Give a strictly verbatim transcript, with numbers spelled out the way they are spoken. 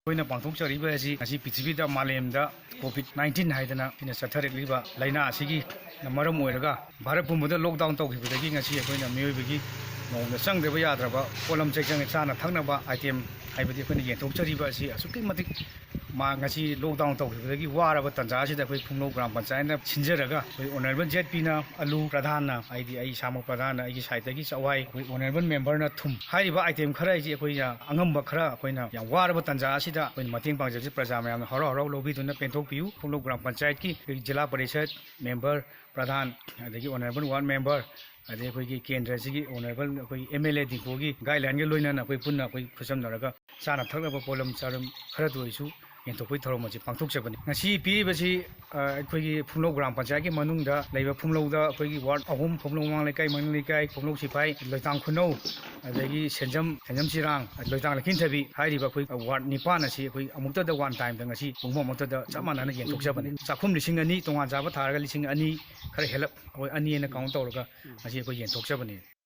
ꯑꯩꯈꯣꯏꯅ ꯄꯥꯡꯊꯣꯛꯆꯔꯤꯕ ꯑꯁꯤ ꯉꯁꯤ ꯄ꯭ꯔꯤꯊꯤꯕꯤꯗ, ꯃꯥꯂꯦꯝꯗ ꯀꯣꯚꯤꯗ ꯅꯥꯏꯟꯇꯤꯟ ꯍꯥꯏꯗꯅ ꯁꯤꯅ ꯆꯠꯊꯔꯛꯂꯤꯕ ꯂꯥꯏꯅꯥ ꯑꯁꯤꯒꯤ ꯃꯔꯝ ꯑꯣꯏꯔꯒ ꯚꯥꯔꯠ ꯄꯨꯝꯕꯗ ꯂꯣꯛꯗꯥꯎꯟ ꯇꯧꯈꯤꯕꯗꯒꯤ ꯉꯁꯤ ꯑꯩꯈꯣꯏꯅ ꯃꯤꯑꯣꯏꯕꯒꯤ ꯅꯣꯡꯃꯗ ꯆꯪꯗꯕ ꯌꯥꯗ꯭ꯔꯕ ꯄꯣꯠꯂꯝ ꯆꯩ ꯆꯪ, ꯆꯥꯅ ꯊꯛꯅꯕ ꯑꯥꯏꯇꯦꯝ ꯍꯥꯏꯕꯗꯤ ꯑꯩꯈꯣꯏꯅ ꯌꯦꯟꯊꯣꯛꯆꯔꯤꯕ ꯑꯁꯤ ꯑꯁꯨꯛꯀꯤ ꯃꯇꯤꯛ ꯃꯥ ꯉꯁꯤ ꯂꯣꯛꯗꯥꯎꯟ ꯇꯧꯈꯤꯕꯗꯒꯤ ꯋꯥꯔꯕ ꯇꯥꯟꯖꯥ ꯑꯁꯤꯗ ꯑꯩꯈꯣꯏ ꯐꯨꯡꯂꯧ ꯒ꯭ꯔꯥꯝ ꯄꯟꯆꯥꯌꯠꯅ ꯁꯤꯟꯖꯔꯒ ꯑꯩꯈꯣꯏ ꯑꯣꯅꯔꯦꯕꯜ ꯖꯦꯠ ꯄꯤꯅ ꯑꯂꯨ, ꯄ꯭ꯔꯙꯥꯟꯅ, ꯍꯥꯏꯗꯤ ꯑꯩ ꯏꯁꯥꯃꯛ ꯄ꯭ꯔꯙꯥꯟꯅ, ꯑꯩꯒꯤ ꯁꯥꯏꯠꯇꯒꯤ ꯆꯋꯥꯏ, ꯑꯩꯈꯣꯏ ꯑꯣꯅꯔꯦꯕꯜ ꯃꯦꯝꯕꯔꯅ ꯊꯨꯝ, ꯍꯥꯏꯔꯤꯕ ꯑꯥꯏꯇꯦꯝ ꯈꯔ ꯍꯥꯏꯁꯤ ꯑꯩꯈꯣꯏꯅ ꯑꯉꯝꯕ ꯈꯔ ꯑꯩꯈꯣꯏꯅ ꯌꯥꯝ ꯋꯥꯔꯕ ꯇꯥꯟꯖꯥ ꯑꯁꯤꯗ ꯑꯩꯈꯣꯏꯅ ꯃꯇꯦꯡ ꯄꯥꯡꯖꯕꯁꯤ ꯄ꯭ꯔꯖꯥ ꯃꯌꯥꯝꯅ ꯍꯔꯥꯎ ꯍꯔꯥꯎ ꯂꯧꯕꯤꯗꯨꯅ ꯄꯦꯟꯊꯣꯛꯄꯤꯌꯨ꯫ ꯐꯨꯡꯂꯧ ꯒ꯭ꯔꯥꯝ ꯄꯟꯆꯥꯌꯠꯀꯤ ꯑꯩꯈꯣꯏꯒꯤ ꯖꯤꯂꯥ ꯄꯔꯤꯁꯠ ꯃꯦꯝꯕꯔ, ꯄ꯭ꯔꯙꯥꯟ, ꯑꯗꯒꯤ ꯑꯣꯅꯔꯦꯕꯜ ꯋꯥꯔꯗ ꯃꯦꯝꯕꯔ, ꯑꯗꯩ ꯑꯩꯈꯣꯏꯒꯤ ꯀꯦꯟꯗ꯭ꯔꯁꯤꯒꯤ ꯑꯣꯅꯔꯦꯕꯜ ꯑꯩꯈꯣꯏꯒꯤ ꯑꯦꯝ ꯑꯦꯜ ꯑꯦ ꯗꯤꯡꯀꯣꯒꯤ ꯒꯥꯏꯗꯂꯥꯏꯟꯒ ꯂꯣꯏꯅꯅ ꯑꯩꯈꯣꯏ ꯄꯨꯟꯅ ꯑꯩꯈꯣꯏ ꯈꯨꯠꯁꯝꯅꯔꯒ ꯆꯥꯅ ꯊꯛꯅꯕ ꯄꯣꯠꯂꯝ ꯆꯥꯔꯝ ꯈꯔꯗ ꯑꯣꯏꯔꯁꯨ ꯌꯦꯟꯊꯣꯛꯄꯒꯤ ꯊꯧꯔꯝ ꯑꯁꯤ ꯄꯥꯡꯊꯣꯛꯆꯕꯅꯤ꯫ ꯉꯁꯤ ꯄꯤꯔꯤꯕꯁꯤ, ꯑ, ꯑꯩꯈꯣꯏꯒꯤ ꯐꯨꯡꯂꯧ ꯒ꯭ꯔꯥꯝ ꯄꯟꯆꯥꯌꯠꯀꯤ ꯃꯅꯨꯡꯗ ꯂꯩꯕ ꯐꯨꯡꯂꯧꯗ ꯑꯩꯈꯣꯏꯒꯤ ꯋꯥꯔꯗ ꯑꯍꯨꯝ, ꯐꯨꯡꯂꯧ ꯃꯃꯥꯡ ꯂꯩꯀꯥꯏ, ꯃꯅꯤꯡ ꯂꯩꯀꯥꯏ, ꯐꯨꯡꯂꯧ ꯁꯤꯐꯥꯏ, ꯂꯣꯏꯇꯥꯡ ꯈꯨꯅꯧ, ꯑꯗꯒꯤ ꯁꯦꯟꯖꯝ, ꯁꯦꯟꯖꯝ ꯆꯤꯔꯥꯡ, ꯂꯣꯏꯇꯥꯡ ꯂꯩꯈꯤꯟꯊꯕꯤ ꯍꯥꯏꯔꯤꯕ ꯑꯩꯈꯣꯏ ꯋꯥꯔꯗ ꯅꯤꯄꯥꯟ ꯑꯁꯤ ꯑꯩꯈꯣꯏ ꯑꯃꯨꯛꯇꯗ ꯋꯥꯟ ꯇꯥꯏꯝꯗ ꯉꯁꯤ ꯄꯨꯡꯐꯝ ꯑꯃꯨꯛꯇꯗ ꯆꯞ ꯃꯥꯟꯅꯅ ꯌꯦꯟꯊꯣꯛꯆꯕꯅꯤ꯫ ꯆꯥꯛꯈꯨꯝ ꯂꯤꯁꯤꯡ ꯑꯅꯤ, ꯇꯣꯉꯥꯟ ꯆꯥꯕ ꯊꯥꯔꯒ ꯂꯤꯁꯤꯡ ꯑꯅꯤ ꯈꯔ ꯍꯦꯜꯂꯞ, ꯑꯩꯈꯣꯏ ꯑꯅꯤ ꯑꯅ ꯀꯥꯎꯟ ꯇꯧꯔꯒ ꯉꯁꯤ ꯑꯩꯈꯣꯏ ꯌꯦꯟꯊꯣꯛꯆꯕꯅꯤ꯫